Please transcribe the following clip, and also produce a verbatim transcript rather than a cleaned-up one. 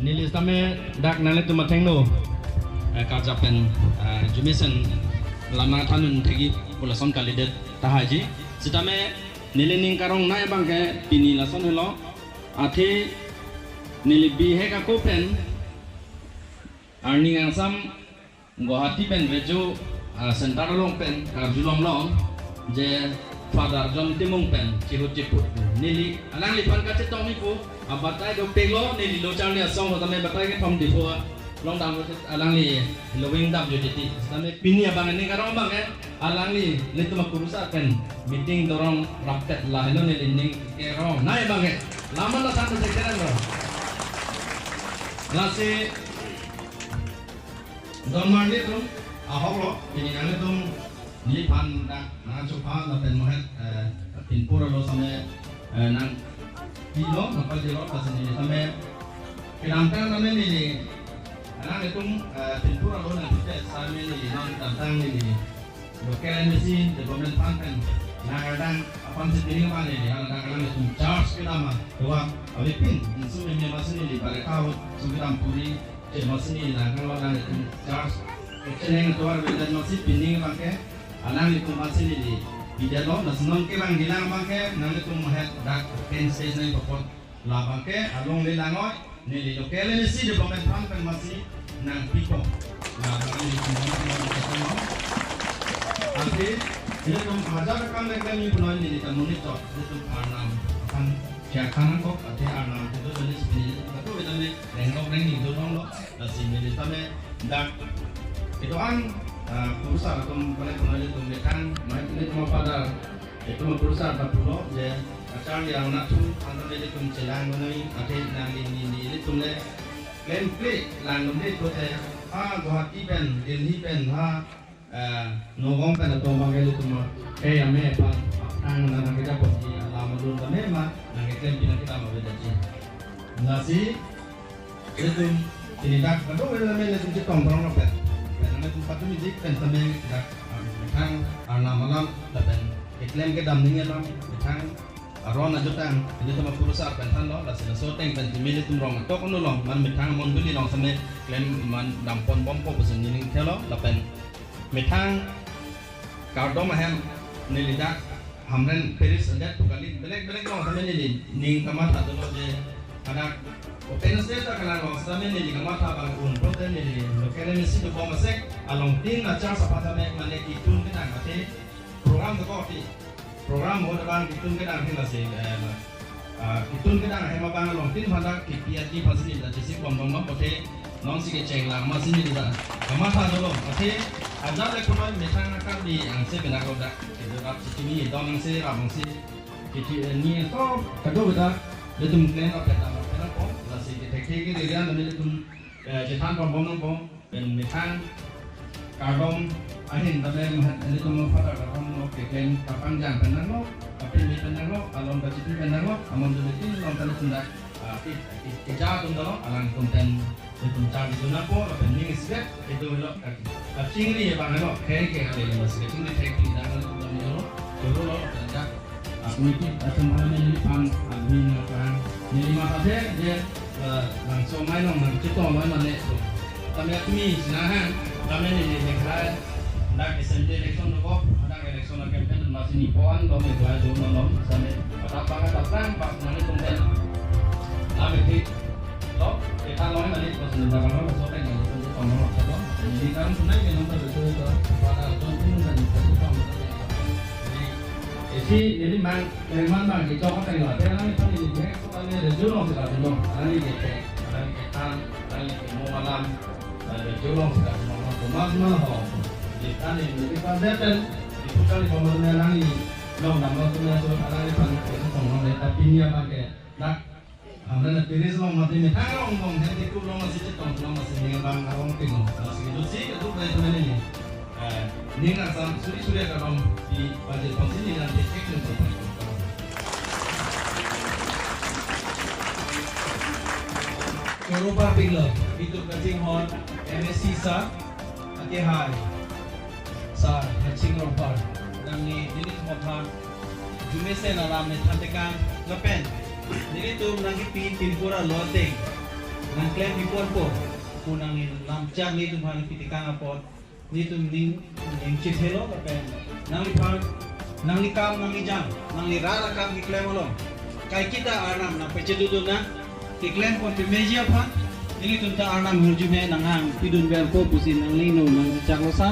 Neli sitame dak nanglitum athengno, eh, karjap pen, eh, arjumesen alam nangthan un thekji pu lason kalidet tahai ji. Sitame neli ning karongnei abangke pini lason helo. Athe neli bihek ako pen arni kangsam Guwahati pen Rejo, ah, Center along pen karjulong long je Father John Timung pen chihut chiput. Neli alangliphan kachetong ipo, abatai dopiklo, neli lo charli asong sitame batai kethom dipo, long dam alangli lo wing dam jo titi. Sitame pini abang ning karong abangke, alangli ilitum akurusar pen meeting dorong rapet lahelo neli ning karongnei abangke. Laman la than secretary lo. Lasi don marli atum ahok lo, pini nanglitum neliphan dak nangchupha lapen mohet, eh, pinpur alo sitame, eh, nangpilo, nangpajilo, lasi neli sitame kedamtang sitame neli, nanglitum, eh, pinpur alo nangpite sitame neli non kedamtang neli local MAC development fund pen nangardang aphan si pini abang neli nangardang, alanglitum charge kedam a, dua, avepin insum meme amatsi neli bareka ahut sum kedam puri, che amatsi neli nangkanglo alanglitum charge. Cheneng atovar avedet amatsi pini abangke alanglitum amatsi neli pidetlo, lasi non kevangjilang abangke nanglitum mohet dak open stage nangkepon. Labangke alongle langoi, neli local MAC development fund pen amatsi nangpipo. Labang neli kumon kumon kumon. Anke, nelitum hajar akam leklem ni punoi neli ta monitor, nelitum arnam aphan siakhan angkok, athe arnam kedo neli sipini nelitum katu vitamin rengkok rengni do longlo, lasi neli sitame dak kedo-an, ah, kurusar atum kone punoi nelitum methang, mai nelitum apadar, itum akurusar ta pulo je, achar yang natu, anta nelitum chelang menoi, athe nangli ni, ni nelitum le, klemkle langdunde pu te, ha Guwahati pen, Delhi pen, ha, eh, Nagaon pen atum abangke ilitum, eh, ame aphan, ang nang nang kejapon ji, alam alun kami ma, nangkeklem pi nangkedam avedet ji. Lasi, ilitum, pini dak, aduh, ilitum, ilitum chetong dorong lo pen. Pen, ilitum patumi dik, pen sitame dak, ah, methang, arnam alam, lapen, keklem kedam ning alam, methang, aron ajutang, ilitum akurusar pen thanlo, lasi laso ateng pen tumi ilitum rong atok anu long, man methang mondoli along sitame, klem man dampon bompo pusi neli ning thelo, lapen, methang, kardom ahem, neli dak, Hamren Parish adet pu kali, belek belek along sitame neli ning kamatha dolo je, hadak open stage ta kalang along sitame neli kamatha abang un pulote neli local MAC dobom asek along tin achar sapha sitame mane kitun kedang athe program dokok ti. Program ahut abang kitun kedang ahin lasi, eh, ah, kitun kedang ahem abang along tin phan dak kipi ati phan si neli ta chesik bomdom lo, athe nonsi kecheng lang amatsi neli ta kamatha dolo, athe hajar le punoi methang akam ni angse benak lo dak. Kedo rap si kimi dong angse rap angse. Kiti, eh, ni so kado beta ilitum klem apet apet apot, lasi kethekthe ke derian ilitum, eh, chethan pon bom nangpo, pen methang kardom ahin tame mahat ilitum father kardom lo keklem kapangjang pen nanglo, kapini pen nanglo, alon kachipi pen nanglo, amon juli tin along tame sunda, ah, ki, ki, kija atum dolo, alangtum pen ilitum charli dun nangpo, lapen ning isbet, itum lo, ka, kachingri abang lo, khe khe ale lo, si kachingri thek thek dang lo, dam lo, choro lo, lapen dak, ah, committee atum alam neliphan, ah, min nangphan, neli matha the, je, eh, nangchomai nang, nangchetong mai mane, so. Tame atumi, sinahang, tame neli, neli khai, dak assembly election lo ko, dak election lo campaign, masi ni pon, lo me khai, do, lo, lo, same, patap, patap, patap, pas, nangli tum den, lame thik, Lo, kita lo mali ko sini dalam lo so kan ini tentu kamu lo satu. Ini kan sunai ke nomor itu itu pada John Timung dan itu kamu. Jadi, isi ini mang memang mang di cokot yang ada yang itu ini dia kota ini ada julong sudah julong. Ada ini kecek, ada ini ketan, ada ini kemo malam, ada julong sudah julong. Mas mana ho? Di kan ini di Pandepen, di bukan di pemerintah lagi. Long nama tu yang sudah ada di Pandepen itu sama tapi ini apa ke? Nah, Hamren Parish along mati methang along, henti ku along masi chetong along masi ning abang arong pino. Masi kedo si kedo bai temen ini. Eh, ning asam suri suri akadom di budget pon si ning nanti action to pai. Choro parpik lo, itum kachinghon, MAC sir, ake hai. Sir, Haching Rongphar, nangli nelitum aphan arjumesen alam ne thantekang lapen nelitum nangkepi pinpur alo ateng nangklem pi ponpo pu nangli lamchak nelitum aphan pitikang apot nelitum ning ning chethelo lapen nangliphan nangli kam nangli jam nangli rara kam keklem along kaiketa arnam nangpachedodun nang keklem pon pemeji aphan nelitum ta arnam hirjume nanghang pidun verpo pusi nangli no nangchaklo sa.